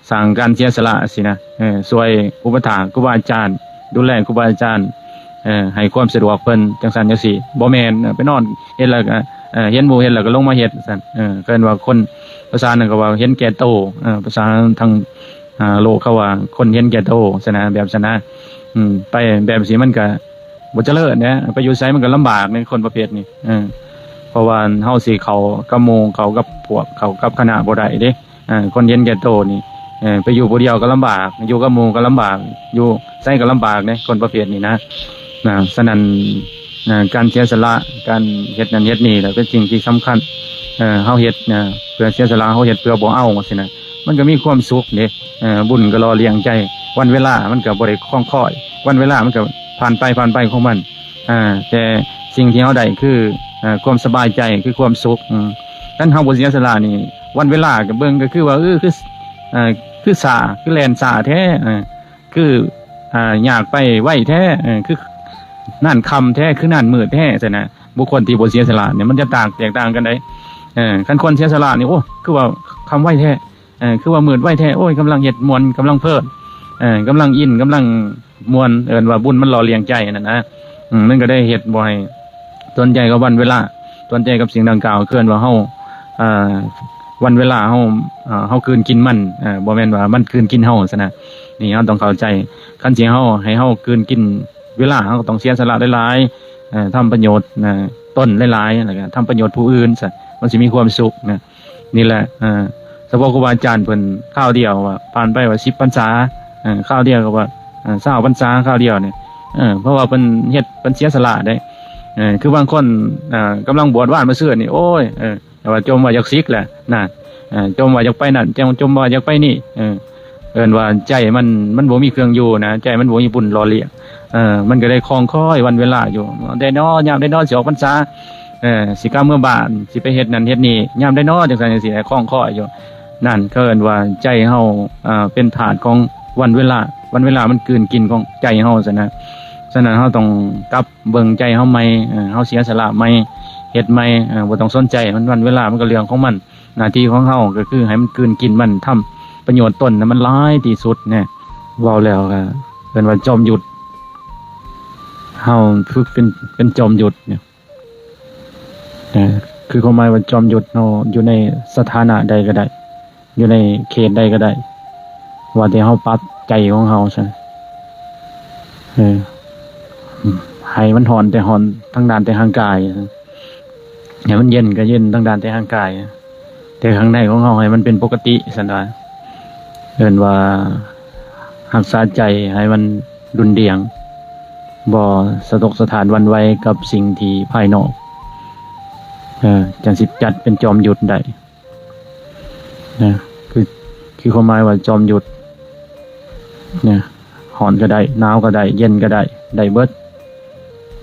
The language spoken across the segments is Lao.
ສ້າງການເສຍສະຫຼະຊີ້ນະ ເອີ ຊ່ວຍອຸປະຖາກຄູບາອາຈານ ດູແລຄູບາອາຈານ ເອີ ໃຫ້ຄວາມສະດວກເພິ່ນ ຈັ່ງຊັ້ນຈັ່ງຊີ້ ບໍ່ແມ່ນ ເອີ ໄປນອນເຮັດແລ້ວກໍ ເອີ ເຫັນໝູ່ເຮັດແລ້ວກໍລົງມາເຮັດຊັ້ນ ເອີ ເອີ້ນວ່າຄົນ ພາສານັ້ນກໍວ່າເຫັນແກ່ໂຕ ເອີ ພາສາທາງ ອ່າ ໂລກເຂົາວ່າຄົນເຫັນແກ່ໂຕຊັ້ນນະ ແບບຊັ້ນນະ ອືມ ໄປແບບຊີ້ມັນກະບໍ່ຈະເລີນເດ້ ໄປຢູ່ໃສມັນກະລຳບາກໃນຄົນປະເພດນີ້ ເອີ ເພາະວ່າເຮົາຊິເຂົ້າກັບໝູ່ ເຂົ້າກັບພວກ ເຂົ້າກັບຄະນະບໍ່ໄດ້ເດ້ ເອີ ຄົນເຫັນແກ່ໂຕນີ້ ເອີ ໄປຢູ່ຜູ້ດຽວກະລຳບາກ ຢູ່ກັບໝູ່ກະລຳບາກ ຢູ່ໃສກະລຳບາກເດ້ ຄົນປະເພດນີ້ນະ ນະ ສະນັ້ນ ນະ ການເສຍສະຫຼະ ການເຮັດນັ້ນເຮັດນີ້ລະເປັນສິ່ງທີ່ສຳຄັນ ເອີ ເຮົາເຮັດ ນະ ເພື່ອເສຍສະຫຼະ ເຮົາເຮັດເພື່ອບໍ່ເອົາ ຊີ້ນະ ມັນກໍມີຄວາມສຸກເດ້ ເອີ ບຸນກໍຫຼໍ່ລ້ຽງໃຈ ວັນເວລາມັນກໍບໍ່ໄດ້ຄອງຄອຍ ວັນເວລາມັນກໍຜ່ານໄປ ຜ່ານໄປຂອງມັນ ອາ ແຕ່ສິ່ງທີ່ເຮົາໄດ້ຄື ເອີ ຄວາມສະບາຍໃຈ ຄືຄວາມສຸກ ອືມ ຄັນເຮົາບໍ່ເສຍສະຫຼະນີ້ ວັນເວລາກໍເບິ່ງກໍຄືວ່າ ເອີ ຄື ເອີ ຄືຊ້າ ຄືແລ່ນຊ້າແທ້ ເອີ ຄື ອ່າ ຍາກໄປໄວແທ້ ເອີ ຄືນັ້ນຄ່ຳແທ້ ຄືນັ້ນມືດແທ້ ຊັ້ນນະ ບຸກຄົນທີ່ບໍ່ເສຍສະຫຼະນີ້ ມັນຈະຕ່າງ ແຕກຕ່າງກັນໄດ໋ ເອີ ຄັນຄົນເສຍສະຫຼະນີ້ ໂອ້ ຄືວ່າຄ່ຳໄວແທ້ ເອີ ຄືວ່າມືດໄວແທ້ ໂອ້ຍ ກຳລັງເຮັດມ່ວນ ກຳລັງເພີດ ເອີ ກຳລັງອິນ ກຳລັງມ່ວນ ເອີ້ນວ່າບຸນມັນຫຼໍ່ລ້ຽງໃຈຫັ້ນນະ ອືມ ມັນກໍໄດ້ເຮັດບໍ່ໃຫ້ສົນໃຈກັບວັນເວລາ ສົນໃຈກັບສິ່ງດັ່ງກ່າວ ຄືເອີ້ນວ່າເຮົາ ເອີ ວັນເວລາເຮົາ ເອີ ເຮົາກືນກິນມັນ ເອີ ບໍ່ແມ່ນວ່າມັນກືນກິນເຮົາຊັ້ນນະ ນີ້ເຮົາຕ້ອງເຂົ້າໃຈ ຄັນຊິເຮົາ ໃຫ້ເຮົາກືນກິນເວລາ ເຮົາກໍຕ້ອງເສຍສະຫຼະຫຼາຍໆ ເອີ ທຳປະໂຫຍດ ເອີ ຕົນຫຼາຍໆ ແລ້ວກໍທຳປະໂຫຍດຜູ້ອື່ນຊະ ມັນຊິມີຄວາມສຸກນະ ນີ້ແຫຼະ ເອີ ສະເພາະຄູບາອາຈານເພິ່ນຄາວດຽວວ່າ ຜ່ານໄປວ່າສິບພັນສາ ເອີ ຄາວດຽວກໍວ່າ ເອີ ຊາວພັນສາ ຄາວດຽວນີ້ ເອີ ເພາະວ່າເພິ່ນເຮັດ ເພິ່ນເສຍສະຫຼະເດ້ ເອີ ຄືບາງຄົນ ເອີ ກຳລັງບວດວານມາຊື່ນີ້ ໂອ້ຍ ເອີ ແຕ່ວ່າຈົ່ມວ່າຢາກສິກແຫຼະນະ ເອີ ຈົ່ມວ່າຢາກໄປນັ້ນ ຈົ່ມ ຈົ່ມວ່າຢາກໄປນີ້ ເອີ ເອີ້ນວ່າໃຈມັນ ມັນບໍ່ມີເຄື່ອງຢູ່ນະ ໃຈມັນບໍ່ມີບຸນຫຼໍ່ລ້ຽງ ເອີ ມັນກໍໄດ້ຄອງຄອຍວັນເວລາຢູ່ ໃດນໍ ຍາມໃດນໍຊິອອກພັນສາ ເອີ ຊິກັບເມືອບ້ານ ຊິໄປເຮັດນັ້ນເຮັດນີ້ ຍາມໃດນໍ ຈັ່ງຊັ້ນຈັ່ງຊີ້ ຄອງຄອຍຢູ່ ນັ້ນເຂົາເອີ້ນວ່າໃຈເຮົາ ເປັນທາດຂອງວັນເວລາ ວັນເວລາມັນກືນກິນຂອງໃຈເຮົາຊັ້ນນະ ສະນັ້ນເຮົາຕ້ອງກັບເບິ່ງໃຈເຮົາໃໝ່ ເຮົາເສຍສະຫຼະໃໝ່ ເຮັດໃໝ່ ບໍ່ຕ້ອງສົນໃຈມັນ ວັນເວລາມັນກໍເລື່ອງຂອງມັນ ໜ້າທີ່ຂອງເຮົາກໍຄືໃຫ້ມັນກືນກິນມັນ ທຳປະໂຫຍດຕົນໃຫ້ມັນຫຼາຍທີ່ສຸດແນ່ ເວົ້າແລ້ວກໍເອີ້ນວ່າຈອມຍຸດ ເຮົາຝຶກເປັນ ເປັນຈອມຍຸດນີ້ ເອີ ຄືຄວາມໝາຍວ່າຈອມຍຸດເຮົາຢູ່ໃນສະຖານະໃດກໍໄດ້ ຢູ່ໃນເຂດໃດກໍໄດ້ ວ່າແຕ່ເຮົາປັບໃຈຂອງເຮົາຊະ ເອີ ໃຫ້ມັນຮ້ອນແຕ່ຮ້ອນທາງດ້ານແຕ່ຮ່າງກາຍ ໃຫ້ມັນເຢັນກໍເຢັນທາງດ້ານແຕ່ຮ່າງກາຍ ແຕ່ຂ້າງໃນຂອງເຮົາໃຫ້ມັນເປັນປົກກະຕິ ຊັ້ນວ່າ ເອີ້ນວ່າຮັກສາໃຈໃຫ້ມັນດຸ່ນດ່ຽງ ບໍ່ສະທົກສະທ້ານຫວັ່ນໄຫວກັບສິ່ງທີ່ພາຍນອກ ເອີ ຈັ່ງຊິຈັດເປັນຈອມຍຸດໄດ້ນະ ຄື ຄືຄວາມໝາຍວ່າຈອມຍຸດນະ ຮ້ອນກໍໄດ້ ໜາວກໍໄດ້ ເຢັນກໍໄດ້ ໄດ້ເບິດ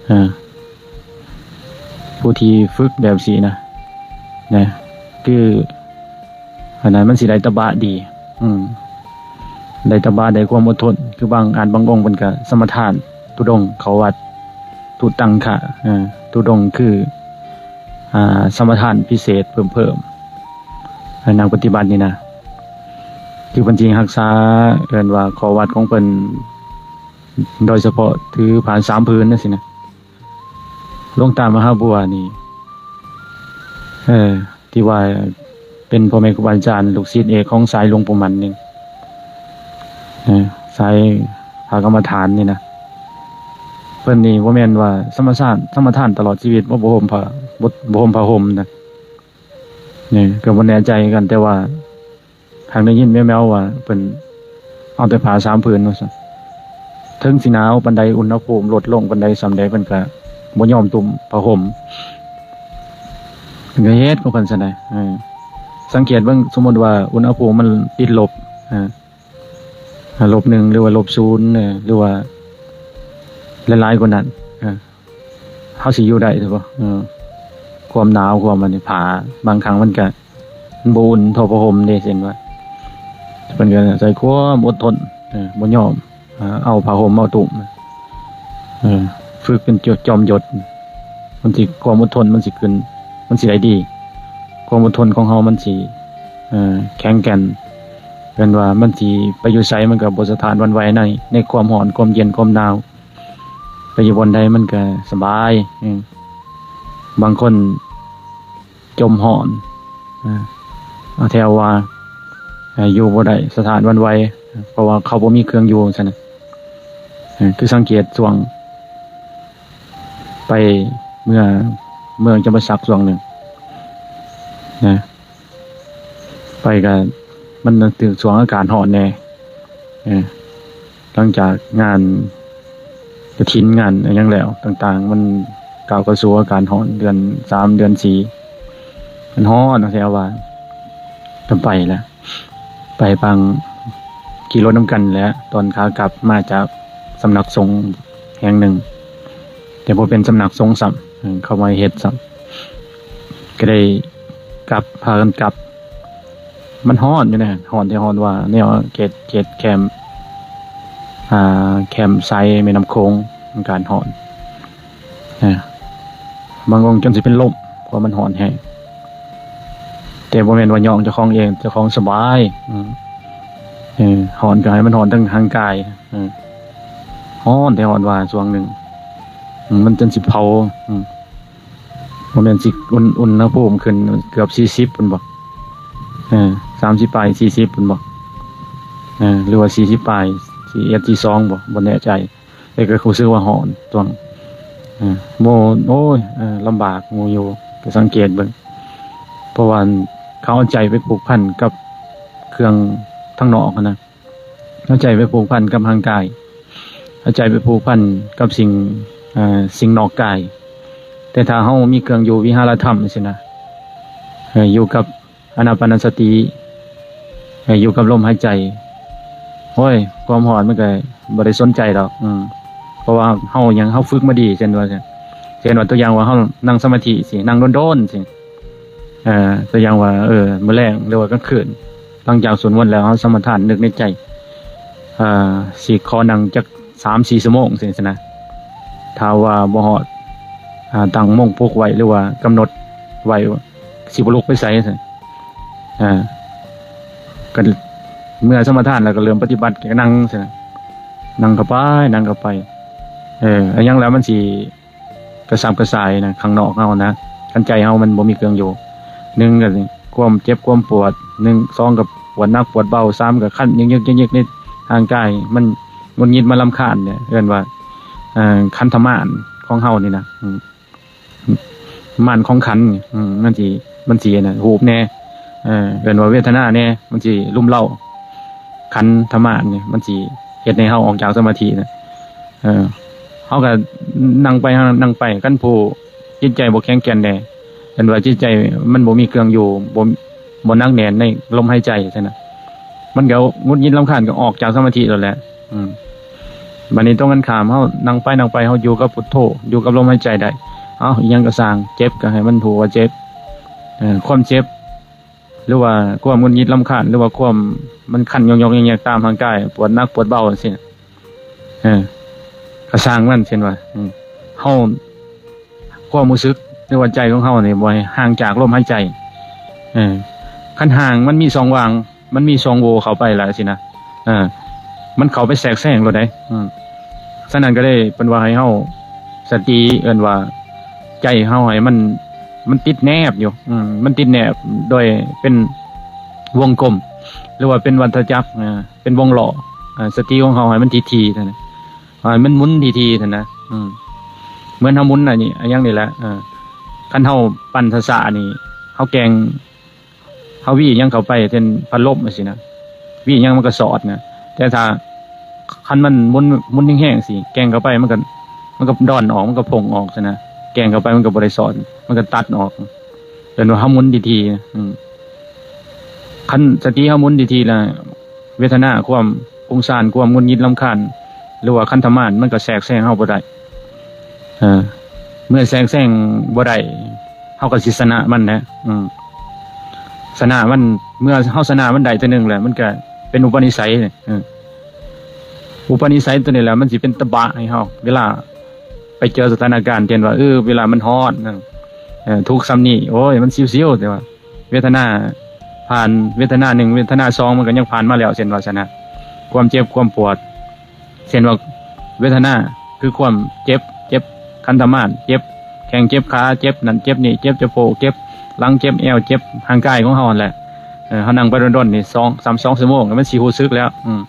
ເອີ ຜູ້ທີ່ຝຶກແບບຊີ້ນະ ນະ ຄື ອັນນັ້ນມັນຊິໄດ້ຕະບະດີ ອືມ ໄດ້ຕະບະ ໄດ້ຄວາມອົດທົນ ຄືບາງອາດບາງອົງເພິ່ນກະສະມາທານ ທຸດົງເຂົ້າວັດ ທຸຕັງຄະ ເອີ ທຸດົງຄື ອ່າ ສະມາທານພິເສດເພີ່ມໆ ໃຫ້ນັກປະຕິບັດນີ້ນະ ຄືເພິ່ນຈິງຮັກສາ ເອີ້ນວ່າຂໍ້ວັດຂອງເພິ່ນ ໂດຍສະເພາະຖືຜ້າສາມຜືນຈັ່ງຊີ້ນະ ຫຼວງຕາມະຫາບົວນີ້ ເອີ ທີ່ວ່າເປັນພໍ່ແມ່ຄູບາອາຈານ ລູກສິດເອກຂອງສາຍຫຼວງປູ່ໝັນນີ້ ເອີ ສາຍພະກຳມະຖານນີ້ນະ ເພິ່ນນີ້ບໍ່ແມ່ນວ່າສະມາທານ ສະມາທານຕະຫຼອດຊີວິດ ບໍ່ ບໍ່ຫົ່ມຜ້າ ບໍ່ ບໍ່ຫົ່ມຜ້າຫົ່ມນະ ນີ້ກໍບໍ່ແນ່ໃຈຄືກັນ ແຕ່ວ່າ ຫາກໄດ້ຍິນແວ່ວໆວ່າເພິ່ນເອົາແຕ່ຜ້າສາມຜືນວ່າຊັ້ນ ເຖິງຊິໜາວປານໃດ ອຸນຫະພູມລົດລົງປານໃດສ່ຳໃດ ເພິ່ນກະບໍ່ຍອມຕຸ້ມຜ້າຫົ່ມ ເພິ່ນກະເຮັດຂອງເພິ່ນຊັ້ນໃດ໋ ເອີ ສັງເກດເບິ່ງ ສົມມຸດວ່າອຸນຫະພູມມັນຕິດລົບ ເອີ ລົບໜຶ່ງ ຫຼືວ່າລົບສູນ ເອີ ຫຼືວ່າຫຼາຍໆກວ່ານັ້ນ ເອີ ເຮົາຊິຢູ່ໄດ້ຫຼືບໍ່? ເອີ ຄວາມໜາວ ຄວາມອັນນີ້ ຜ້າບາງຄັ້ງມັນກະ ມັນບໍ່ອຸ່ນທໍ່ຜ້າຫົ່ມເດ້ ເຊັ່ນວ່າ ເພິ່ນກະໃຊ້ຄວາມອົດທົນ ເອີ ບໍ່ຍອມ ເອົາຜ້າຫົ່ມເອົາຕຸ້ມ ເອີ ຝຶກເປັນຈອມຍຸດ ມັນຊິ ຄວາມອົດທົນມັນຊິຂຶ້ນ ມັນຊິໄດ້ດີ ຄວາມອົດທົນຂອງເຮົາມັນຊິ ເອີ ແຂງແກ່ນ ເອີ້ນວ່າມັນຊິໄປຢູ່ໃສ ມັນກໍບໍ່ສະທ້ານຫວັ່ນໄຫວໃນ ໃນຄວາມຮ້ອນ ຄວາມເຢັນ ຄວາມໜາວ. ໄປຢູ່ບ່ອນໃດມັນກໍສະບາຍ. ເອີ ບາງຄົນຈົມຮ້ອນ ອາ ແຖວວ່າ ອາ ຢູ່ບໍ່ໄດ້ ສະທ້ານຫວັ່ນໄຫວ ເພາະວ່າເຂົາບໍ່ມີເຄື່ອງຢູ່ ຊັ້ນນະ. ເອີ ຄືສັງເກດຊ່ວງໄປເມືອງ ເມືອງຈຳປາສັກຊ່ວງໜຶ່ງນະ ໄປກໍມັນຖືກຊ່ວງອາກາດຮ້ອນແດ່. ເອີ ຫຼັງຈາກງານກະຖິນ ງານຫຍັງແລ້ວຕ່າງໆ ມັນກ້າວເຂົ້າສູ່ອາກາດຮ້ອນ ເດືອນສາມ ເດືອນສີ່ ມັນຮ້ອນ ແຖວວ່າ ກໍໄປແຫຼະ ໄປບາງ ຂີ່ລົດນຳກັນແຫຼະ ຕອນຂາກັບມາຈາກສຳນັກສົງແຫ່ງໜຶ່ງ ແຕ່ບໍ່ເປັນສຳນັກສົງຊ້ຳ ເອີ ເຂົາບໍ່ໃຫ້ເຮັດຊ້ຳ ກໍໄດ້ກັບ ພາກັນກັບ. ມັນຮ້ອນຢູ່ນະ ຮ້ອນແທ້ຮ້ອນວ່າ ແນວເຂດ ເຂດແຄມ ອ່າ ແຄມຊາຍແມ່ນ້ຳໂຂງ ອາກາດຮ້ອນ ອາ ບາງອົງຈົນຊິເປັນລົມ ເພາະມັນຮ້ອນແຮງ. ແຕ່ບໍ່ແມ່ນວ່າຍ້ອງເຈົ້າຂອງເອງ ເຈົ້າຂອງສະບາຍ. ອືມ ເອີ ຮ້ອນກໍໃຫ້ມັນຮ້ອນທັງຮ່າງກາຍ. ເອີ ຮ້ອນແທ້ຮ້ອນວ່າຊ່ວງໜຶ່ງ ອືມ ມັນຈົນຊິເຜົາ. ອືມ ບໍ່ແມ່ນຊິ ອຸນ ອຸນຫະພູມຂຶ້ນເກືອບສີ່ສິບພຸ້ນບໍ? ເອີ ສາມສິບປາຍ ສີ່ສິບພຸ້ນບໍ? ເອີ ຫຼືວ່າສີ່ສິບປາຍ ສີ່ສິບເອັດ ສີ່ສິບສອງບໍ? ບໍ່ແນ່ໃຈ ແຕ່ກໍຮູ້ສຶກວ່າຮ້ອນຊ່ວງ ເອີ ໂມ ໂອ້ຍ ເອີ ລຳບາກໝູ່ຢູ່. ກໍສັງເກດເບິ່ງ ເພາະວ່າເຂົາເອົາໃຈໄປຜູກພັນກັບເຄື່ອງທາງນອກຫັ້ນນະ. ເອົາໃຈໄປຜູກພັນກັບຮ່າງກາຍ ເອົາໃຈໄປຜູກພັນກັບສິ່ງ ເອີ ສິ່ງນອກກາຍ. ແຕ່ຖ້າເຮົາມີເຄື່ອງຢູ່ວິຫາລະທຳຊີ້ນະ ເອີ ຢູ່ກັບອານາປານະສະຕິ ເອີ ຢູ່ກັບລົມຫາຍໃຈ ໂອ້ຍ ຄວາມຮ້ອນມັນກໍບໍ່ໄດ້ສົນໃຈດອກ. ອືມ ເພາະວ່າເຮົາຫຍັງ ເຮົາຝຶກມາດີ ເຊັ່ນວ່າ ເຊັ່ນວ່າຕົວຢ່າງວ່າເຮົານັ່ງສະມາທິຊີ້ ນັ່ງໂດນໆຊີ້ ເອີ ຕົວຢ່າງວ່າ ເອີ ມື້ແລງ ຫຼືວ່າກາງຄືນ ຫຼັງຈາກສວດມົນແລ້ວ ເຮົາສະມາທານ ນຶກໃນໃຈ ເອີ ຊິຂໍນັ່ງຈັກສາມສີ່ຊົ່ວໂມງຊີ້ນະ. ຖ້າວ່າບໍ່ຮອດ ອາ ຕັ້ງໂມງປຸກໄວ້ ຫຼືວ່າກຳນົດໄວ້ ຊິບໍ່ລຸກໄປໃສຊັ້ນ ອາ ກໍເມື່ອສະມາທານແລ້ວ ກໍເລີ່ມປະຕິບັດ ກໍນັ່ງຊັ້ນນະ ນັ່ງເຂົ້າໄປ ນັ່ງເຂົ້າໄປ ເອີ ອາ ຫຍັງແລ້ວມັນຊິ ກະສັບກະສ່າຍນະ ຂ້າງນອກເຮົານະ. ຄັນໃຈເຮົາມັນບໍ່ມີເຄື່ອງຢູ່ ໜຶ່ງກໍຄວາມເຈັບຄວາມປວດ ໜຶ່ງ ສອງກໍປວດໜັກປວດເບົາ ສາມກໍຄັນຍຶກໆໃນຮ່າງກາຍ ມັນຫງຸດຫງິດ ມັນລຳຄານ ເອີ້ນວ່າ ເອີ ຂັນທະມານຂອງເຮົານີ້ນະ ອືມ ມານຂອງຂັນ ອືມ ມັນຊິ ມັນຊິອັນນັ້ນ ຫູບແດ່ ເອີ ເອີ້ນວ່າເວທະນາແດ່ ມັນຊິລຸມເລົາ. ຂັນທະມານນີ້ ມັນຊິເຮັດໃຫ້ເຮົາອອກຈາກສະມາທິນະ. ເອີ ເຮົາກໍນັ່ງໄປ ນັ່ງໄປ ຄັນຜູ້ຈິດໃຈບໍ່ແຂງແກ່ນແດ່ ເອີ້ນວ່າຈິດໃຈມັນບໍ່ມີເຄື່ອງຢູ່ ບໍ່ ບໍ່ໜັກແໜ້ນໃນລົມຫາຍໃຈຊັ້ນນະ ມັນກໍຫງຸດຫງິດລຳຄານ ກໍອອກຈາກສະມາທິໂລດແຫຼະ. ອືມ ບັດນີ້ຕົງກັນຂ້າມ ເຮົານັ່ງໄປ ນັ່ງໄປ ເຮົາຢູ່ກັບພຸດໂທ ຢູ່ກັບລົມຫາຍໃຈໄດ້ ເອົາ ອີ່ຫຍັງກໍຊ່າງ ເຈັບກໍໃຫ້ມັນຮູ້ວ່າເຈັບ ເອີ ຄວາມເຈັບ ຫຼືວ່າຄວາມຫງຸດຫງິດລຳຄານ ຫຼືວ່າຄວາມມັນຄັນຍົກໆແຍກໆຕາມຮ່າງກາຍ ປວດໜັກປວດເບົາຈັ່ງຊີ້ ເອີ ກໍຊ່າງມັນ ເຊັ່ນວ່າ ເອີ ເຮົາ ຄວາມຮູ້ສຶກ ຫຼືວ່າໃຈຂອງເຮົານີ້ ບໍ່ໃຫ້ຫ່າງຈາກລົມຫາຍໃຈ. ເອີ ຄັນຫ່າງ ມັນມີຊ່ອງວ່າງ ມັນມີຊ່ອງໂຫວ່ເຂົ້າໄປແລ້ວຊີ້ນະ ເອີ ມັນເຂົ້າໄປແຊກແຊງໂລດໃດ໋. ອືມ ສະນັ້ນກໍເລີຍເພິ່ນວ່າໃຫ້ເຮົາສະຕິ ເອີ້ນວ່າໃຈເຮົາໃຫ້ມັນ ມັນຕິດແນບຢູ່ ອືມ ມັນຕິດແນບໂດຍເປັນວົງກົມ ຫຼືວ່າເປັນວັດທະຈັກ ເປັນວົງລໍ້ ສະຕິຂອງເຮົາໃຫ້ມັນຖີ່ໆ ໃຫ້ມັນໝຸນຖີ່ໆ ຫັ້ນນະ. ອືມ ເໝືອນເຮົາໝຸນອັນນີ້ ອັນຫຍັງນີ້ແຫຼະ ເອີ ຄັນເຮົາປັນຊ້າໆນີ້ ເຮົາແກ່ງ ເຮົາຫວີຫຍັງເຂົ້າໄປ ເຊັ່ນພັດລົມຈັ່ງຊີ້ນະ ຫວີຫຍັງມັນກໍສອດນະ ແຕ່ຖ້າ ຄັນມັນໝຸນ ໝຸນແຮງໆ ຊີ້ ແກ່ງເຂົ້າໄປ ມັນກໍ ມັນກໍດອນອອກ ມັນກໍພົ່ງອອກຊັ້ນນະ ແກ່ງເຂົ້າໄປ ມັນກໍບໍ່ໄດ້ສອດ ມັນກໍຕັດອອກ. ເອີ້ນວ່າເຮົາໝຸນຖີ່ໆ ອືມ ຄັນສະຕິເຮົາໝຸນຖີ່ໆ ລະ ເວທະນາ ຄວາມຟຸ້ງຊານ ຄວາມຫງຸດຫງິດລຳຄານ ຫຼືວ່າຂັນທະມານ ມັນກໍແຊກແຊງເຮົາບໍ່ໄດ້. ເອີ ເມື່ອແຊກແຊງບໍ່ໄດ້ ເຮົາກໍຊິຊະນະມັນແຫຼະ. ອືມ ຊະນະມັນ ເມື່ອເຮົາຊະນະມັນໄດ້ເທື່ອໜຶ່ງແລ້ວ ມັນກໍເປັນອຸປະນິໄສ. ເອີ ອຸປະນິໄສຕົວນີ້ແຫຼະ ມັນຊິເປັນຕະບະໃຫ້ເຮົາ ເວລາໄປເຈີສະຖານະການ ເຊັ່ນວ່າ ເອີ ເວລາມັນຮ້ອນ ເອີ ທຸກສ່ຳນີ້ ໂອ້ຍ ມັນຊິວໆ ແຕ່ວ່າ ເວທະນາ ຜ່ານເວທະນາໜຶ່ງ ເວທະນາສອງ ມັນກໍຍັງຜ່ານມາແລ້ວ ເຊັ່ນວ່າຊັ້ນນະ ຄວາມເຈັບຄວາມປວດ ເຊັ່ນວ່າເວທະນາຄືຄວາມເຈັບ ເຈັບຄັນທະມາດ ເຈັບແຂ້ງເຈັບຂາ ເຈັບນັ້ນເຈັບນີ້ ເຈັບສະໂພກ ເຈັບຫຼັງ ເຈັບແອວ ເຈັບຮ່າງກາຍຂອງເຮົາຫັ້ນແຫຼະ. ເອີ ເຮົານັ່ງໄປດົນໆນີ້ ສອງ ສາມ ສອງຊົ່ວໂມງ ມັນຊິຮູ້ສຶກແລ້ວ. ອືມ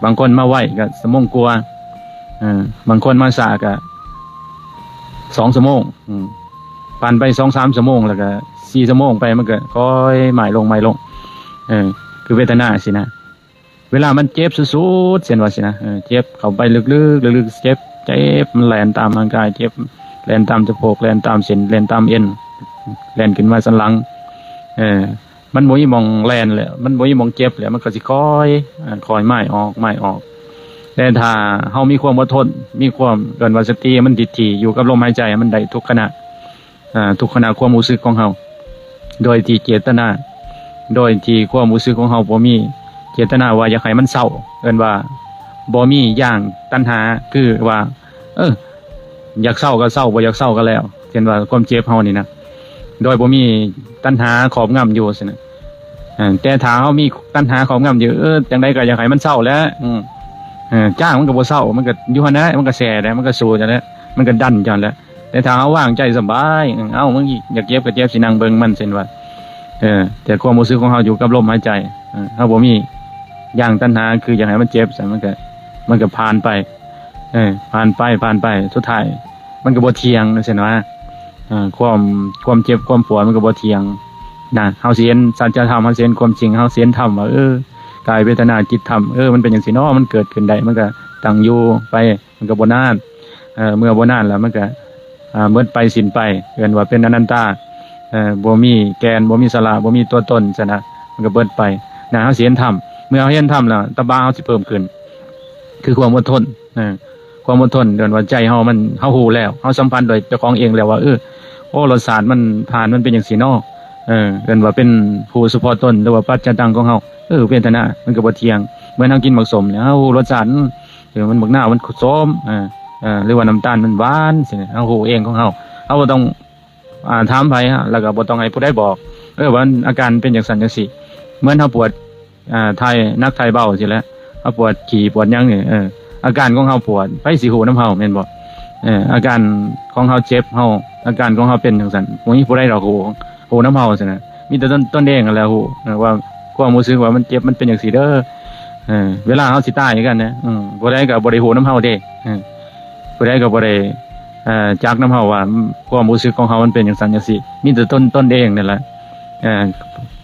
ບາງຄົນມາໄວກໍຊົ່ວໂມງກວ່າ ເອີ ບາງຄົນມາຊ້າກໍສອງຊົ່ວໂມງ. ອືມ ຜ່ານໄປສອງສາມຊົ່ວໂມງ ແລ້ວກໍສີ່ຊົ່ວໂມງໄປ ມັນກໍຄ່ອຍໝ້າຍລົງ ໝ້າຍລົງ ເອີ ຄືເວທະນາຊີ້ນະ. ເວລາມັນເຈັບສຸດໆ ເຊັ່ນວ່າຊີ້ນະ ເອີ ເຈັບເຂົ້າໄປເລິກໆ ເລິກໆ ເຈັບ ເຈັບ ມັນແລ່ນຕາມຮ່າງກາຍ ເຈັບ ແລ່ນຕາມສະໂພກ ແລ່ນຕາມເສັ້ນ ແລ່ນຕາມເອັນ ແລ່ນຂຶ້ນມາສັນຫຼັງ ເອີ ມັນບໍ່ມີໝ່ອງແລ່ນແລ້ວ ມັນບໍ່ມີໝ່ອງເຈັບແລ້ວ ມັນກໍຊິຄ່ອຍ ເອີ ຄ່ອຍໝ້າຍອອກ ໝ້າຍອອກ. ແຕ່ຖ້າເຮົາມີຄວາມອົດທົນ ມີຄວາມ ເອີ້ນວ່າສະຕິໃຫ້ມັນຕິດທີ່ ຢູ່ກັບລົມຫາຍໃຈໃຫ້ມັນໄດ້ທຸກຂະນະ ອາ ທຸກຂະນະຄວາມຮູ້ສຶກຂອງເຮົາ ໂດຍທີ່ເຈດຕະນາ ໂດຍທີ່ຄວາມຮູ້ສຶກຂອງເຮົາບໍ່ມີເຈດຕະນາວ່າຢາກໃຫ້ມັນເຊົາ ເອີ້ນວ່າບໍ່ມີຢາງຕັນຫາ ຄືວ່າ ເອີ ຢາກເຊົາກໍເຊົາ ບໍ່ຢາກເຊົາກໍແລ້ວ ເຊັ່ນວ່າຄວາມເຈັບເຮົານີ້ນະ ໂດຍບໍ່ມີຕັນຫາຄອບງຳຢູ່ຊັ້ນນະ. ເອີ ແຕ່ຖ້າເຮົາມີຕັນຫາຄອບງຳຢູ່ ເອີ ຈັ່ງໃດກໍຢາກໃຫ້ມັນເຊົາແຫຼະ ອືມ ເອີ ຈ້າງມັນກໍບໍ່ເຊົາ ມັນກໍຢູ່ຫັ້ນແຫຼະ ມັນກໍແຊ່ແຫຼະ ມັນກໍສູ້ຈັ່ງແຫຼະ ມັນກໍດັນຈັ່ງແຫຼະ. ແຕ່ຖ້າເຮົາວາງໃຈສະບາຍ ເອີ ເອົ້າ ມັນຢາກເຈັບກໍເຈັບ ຊິນັ່ງເບິ່ງມັນ ເຊັ່ນວ່າ ເອີ ແຕ່ຄວາມຮູ້ສຶກຂອງເຮົາຢູ່ກັບລົມຫາຍໃຈ ເອີ ເຮົາບໍ່ມີຢາງຕັນຫາ ຄືຢາກໃຫ້ມັນເຈັບຊັ້ນ ມັນກໍ ມັນກໍຜ່ານໄປ ເອີ ຜ່ານໄປ ຜ່ານໄປ ສຸດທ້າຍມັນກໍບໍ່ທ່ຽງ ຊັ້ນວ່າ ເອີ ຄວາມ ຄວາມເຈັບຄວາມປວດມັນກໍບໍ່ທ່ຽງນະ. ເຮົາຊິເຫັນສັດຈະທຳ ເຮົາຊິເຫັນຄວາມຈິງ ເຮົາຊິເຫັນທຳວ່າ ເອີ ກາຍເວທະນາຈິດທຳ ເອີ ມັນເປັນຈັ່ງຊີ້ເນາະ ມັນເກີດຂຶ້ນໄດ້ ມັນກໍຕັ້ງຢູ່ໄປ ມັນກໍບໍ່ນານ ເອີ ເມື່ອບໍ່ນານແລ້ວມັນກໍ ອາ ໝົດໄປສິ້ນໄປ ເອີ້ນວ່າເປັນອະນັນຕາ ເອີ ບໍ່ມີແກ່ນ ບໍ່ມີສາລະ ບໍ່ມີຕົວຕົນຊັ້ນນະ ມັນກໍເບິດໄປນະ. ເຮົາຊິເຫັນທຳ ເມື່ອເຮົາເຫັນທຳແລ້ວ ຕະບະເຮົາຊິເພີ່ມຂຶ້ນ ຄືຄວາມອົດທົນ ເອີ ຄວາມອົດທົນ ເອີ້ນວ່າໃຈເຮົາມັນ ເຮົາຮູ້ແລ້ວ ເຮົາສຳພັນດ້ວຍເຈົ້າຂອງເອງແລ້ວວ່າ ເອີ ໂອ້ ລົດຊາດມັນຜ່ານ ມັນເປັນຈັ່ງຊີ້ເນາະ ເອີ ເອີ້ນວ່າເປັນຮູ້ສະເພາະຕົນ ຫຼືວ່າປັດຈະຕັງຂອງເຮົາ ເອີ ເວທະນາມັນກໍບໍ່ທ່ຽງ. ເໝືອນເຮົາກິນໝາກສົ້ມນີ້ ເຮົາຮູ້ລົດຊາດ ເອີ ມັນບັກນາວມັນສົ້ມ ເອີ ເອີ ຫຼືວ່ານ້ຳຕານມັນຫວານ ຊີ້ນະ ເຮົາຮູ້ເອງຂອງເຮົາ ເຮົາບໍ່ຕ້ອງ ອາ ຖາມໃຜ ແລ້ວກໍບໍ່ຕ້ອງໃຫ້ຜູ້ໃດບອກ ເອີ ວ່າອາການເປັນຈັ່ງຊັ້ນຈັ່ງຊີ້. ເໝືອນເຮົາປວດ ອາ ຖ່າຍໜັກຖ່າຍເບົາຊີ້ແຫຼະ ເຮົາປວດຂີ້ປວດຫຍັງນີ້ ເອີ ອາການຂອງເຮົາປວດ ໃຜຊິຮູ້ນຳເຮົາແມ່ນບໍ່? ເອີ ອາການຂອງເຮົາເຈັບ ເຮົາ ອາການຂອງເຮົາເປັນຈັ່ງຊັ້ນ ບໍ່ມີຜູ້ໃດດອກຮູ້ ຮູ້ນຳເຮົາຊັ້ນນະ ມີແຕ່ຕົນ ຕົນເອງຫັ້ນແຫຼະຮູ້ ເອີ ວ່າຄວາມຮູ້ສຶກວ່າມັນເຈັບ ມັນເປັນຈັ່ງຊີ້ເດີ. ເອີ ເວລາເຮົາຊິຕາຍຄືກັນນະ ອືມ ຜູ້ໃດກໍບໍ່ໄດ້ຮູ້ນຳເຮົາເດ້ ເອີ ຜູ້ໃດກໍບໍ່ໄດ້ ເອີ ຈັກນຳເຮົາວ່າຄວາມຮູ້ສຶກຂອງເຮົາມັນເປັນຈັ່ງຊັ້ນຈັ່ງຊີ້ ມີແຕ່ຕົນ ຕົນເອງນັ້ນແຫຼະ. ເອີ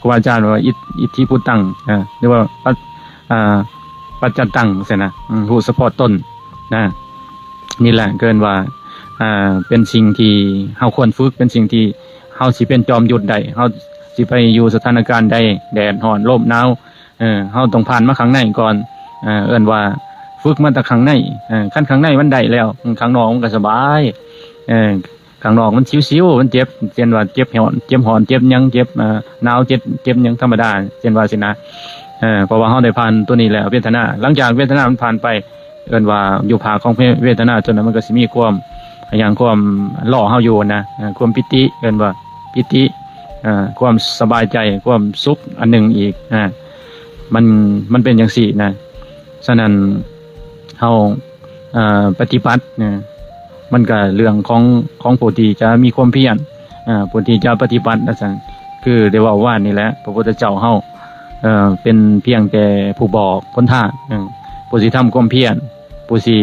ຄູບາອາຈານວ່າ ອິດ ອິດທິພຸດຕັງ ເອີ ຫຼືວ່າ ປັດ ອາ ປັດຈະຕັງ ຊັ້ນນະ ອືມ ຮູ້ສະເພາະຕົນນະ. ນີ້ແຫຼະເອີ້ນວ່າ ເປັນສິ່ງທີ່ເຮົາຄວນຝຶກ ເປັນສິ່ງທີ່ເຮົາຊິເປັນຈອມຍຸດໄດ້ ເຮົາຊິໄປຢູ່ສະຖານະການໃດ ແດດຮ້ອນລົມໜາວ ເອີ ເຮົາຕ້ອງຜ່ານມາຂ້າງໃນກ່ອນ ເອີ້ນວ່າຝຶກມາແຕ່ຂ້າງໃນ. ເອີ ຄັນຂ້າງໃນມັນໄດ້ແລ້ວ ຂ້າງນອກມັນກໍສະບາຍ ເອີ ຂ້າງນອກມັນຊິວໆ ມັນເຈັບ ເຊັ່ນວ່າເຈັບຮ້ອນ ເຈັບຮ້ອນ ເຈັບຫຍັງ ເຈັບ ເອີ ໜາວ ເຈັບ ເຈັບຫຍັງທຳມະດາ ເຊັ່ນວ່າຊີ້ນະ. ເອີ ເພາະວ່າເຮົາໄດ້ຜ່ານຕົວນີ້ແລ້ວ ເວທະນາ ຫຼັງຈາກເວທະນາມັນຜ່ານໄປ ເອີ້ນວ່າຢູ່ພາກຂອງເວທະນາຕົວນັ້ນ ມັນກໍຊິມີຄວາມ ຫຍັງ ຄວາມລໍ້ເຮົາຢູ່ນະ ເອີ ຄວາມປີຕິ ເອີ້ນວ່າປີຕິ ເອີ ຄວາມສະບາຍໃຈ ຄວາມສຸກອັນໜຶ່ງອີກ ອາ ມັນ ມັນເປັນຈັ່ງຊີ້ນະ. ສະນັ້ນ ເຮົາ ເອີ ປະຕິບັດນະ ມັນກະເລື່ອງຂອງ ຂອງຜູ້ທີ່ຈະມີຄວາມພຽນ ເອີ ຜູ້ທີ່ຈະປະຕິບັດວ່າຊັ້ນ ຄືໄດ້ເວົ້າວານນີ້ແຫຼະ ພະພຸດທະເຈົ້າເຮົາ ເອີ ເປັນພຽງແຕ່ຜູ້ບອກຫົນທາງ ເອີ ຜູ້ຊິທຳຄວາມພຽນ ຜູ້ຊິ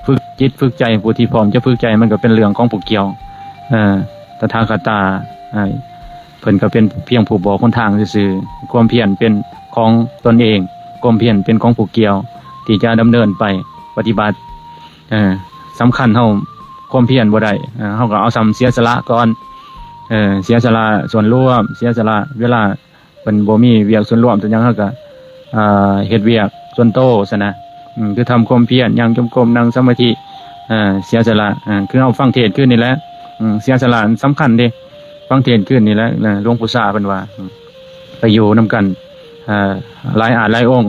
ຝຶກຈິດຝຶກໃຈ ຜູ້ທີ່ພ້ອມຈະຝຶກໃຈ ມັນກໍເປັນເລື່ອງຂອງຜູ້ກ່ຽວ ເອີ ຕະຖາຄະຕາ ເອີ ເພິ່ນກໍເປັນພຽງຜູ້ບອກຫົນທາງຊື່ໆ ຄວາມພຽນເປັນຂອງຕົນເອງ ຄວາມພຽນເປັນຂອງຜູ້ກ່ຽວ ທີ່ຈະດຳເນີນໄປປະຕິບັດ. ເອີ ສຳຄັນເຮົາຄວາມພຽນບໍ່ໄດ້ ເອີ ເຮົາກໍເອົາສ່ຳເສຍສະຫຼະກ່ອນ ເອີ ເສຍສະຫຼະສ່ວນລວມ ເສຍສະຫຼະເວລາ ເພິ່ນບໍ່ມີວຽກສ່ວນລວມສ່ວນຫຍັງ ເຮົາກໍ ເຮັດວຽກສ່ວນໂຕຊັ້ນນະ ອືມ ຄືທຳຄວາມພຽນ ຍ່າງຈົງກົມ ນັ່ງສະມາທິ ເສຍສະຫຼະ ຄືເຮົາຟັງເທດຄືນນີ້ແຫຼະ ອືມ ເສຍສະຫຼະສຳຄັນເດ້ ຟັງເທດຄືນນີ້ແຫຼະ ຫຼວງປູ່ຊາເພິ່ນວ່າ ໄປຢູ່ນຳກັນ ເອີ ຫຼາຍອາດຫຼາຍອົງ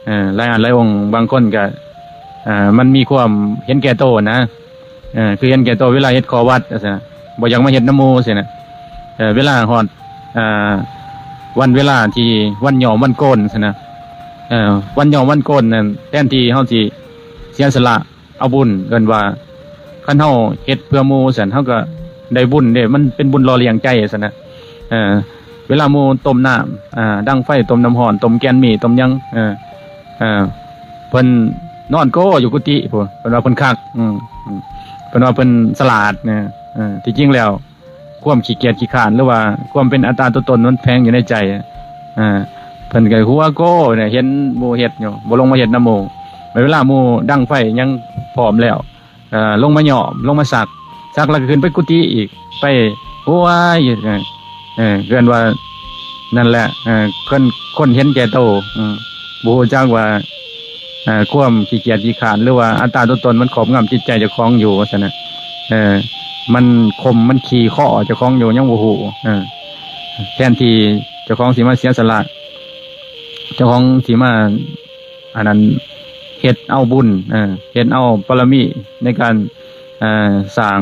ເອີ ຫຼາຍອາດຫຼາຍອົງ ບາງຄົນກໍ ເອີ ມັນມີຄວາມເຫັນແກ່ໂຕນະ ເອີ ຄືເຫັນແກ່ໂຕ ເວລາເຮັດຂໍ້ວັດ ວ່າຊັ້ນ ບໍ່ຢາກມາເຮັດນຳໝູ່ຊີ້ນະ ເອີ ເວລາຮອດ ເອີ ວັນເວລາທີ່ວັນຍ້ອມວັນໂກນຊັ້ນນະ ເອີ ວັນຍ້ອມວັນໂກນນັ້ນ ແທນທີ່ເຮົາຊິເສຍສະຫຼະເອົາບຸນ ເອີ້ນວ່າ ຄັນເຮົາເຮັດເພື່ອໝູ່ຊັ້ນ ເຮົາກໍໄດ້ບຸນເດ້ ມັນເປັນບຸນຫຼໍ່ລ້ຽງໃຈຊັ້ນນະ ເອີ ເວລາໝູ່ຕົ້ມນ້ຳ ອ່າ ດັງໄຟ ຕົ້ມນ້ຳຮ້ອນ ຕົ້ມແກນໝີ່ ຕົ້ມຫຍັງ ເອີ ເອີ ເພິ່ນນອນໂກ້ຢູ່ກຸຕິພຸ້ນ ເພິ່ນວ່າເພິ່ນຄັກ ອືມ ເພິ່ນວ່າເພິ່ນສະຫຼາດນະ ເອີ ທີ່ຈິງແລ້ວ ຄວາມຂີ້ກຽດຂີ້ຄ້ານ ຫຼືວ່າຄວາມເປັນອັດຕາຕົວຕົນມັນແຝງຢູ່ໃນໃຈ ອ່າ ເພິ່ນກໍຫົວໂກ້ເນຍ ເຫັນໝູ່ເຮັດຢູ່ ບໍ່ລົງມາເຮັດນຳໝູ່ ເວລາໝູ່ດັງໄຟຫຍັງພ້ອມແລ້ວ ເອີ ລົງມາຍ້ອມ ລົງມາສັກ ສັກແລ້ວກໍຂຶ້ນໄປກຸຕິອີກ ໄປໂວຍຢູ່ ເອີ ເອີ້ນວ່າ ນັ້ນແຫຼະ ເອີ ຄົນ ຄົນເຫັນແກ່ໂຕ ອືມ ບໍ່ຮູ້ຈັກວ່າ ເອີ ຄວາມຂີ້ກຽດຂີ້ຄ້ານ ຫຼືວ່າອັດຕາຕົວຕົນມັນຄອບງຳຈິດໃຈເຈົ້າຂອງຢູ່ ວ່າຊັ້ນນະ ເອີ ມັນຂົ່ມ ມັນຂີ່ຄໍເຈົ້າຂອງຢູ່ ຍັງບໍ່ຮູ້ ເອີ ແທນທີ່ເຈົ້າຂອງຊິມາເສຍສະຫຼະ ເຈົ້າຂອງຊິມາ ອັນນັ້ນ ເຮັດເອົາບຸນ ເອີ ເຮັດເອົາບາລະມີໃນການ ເອີ ສ້າງ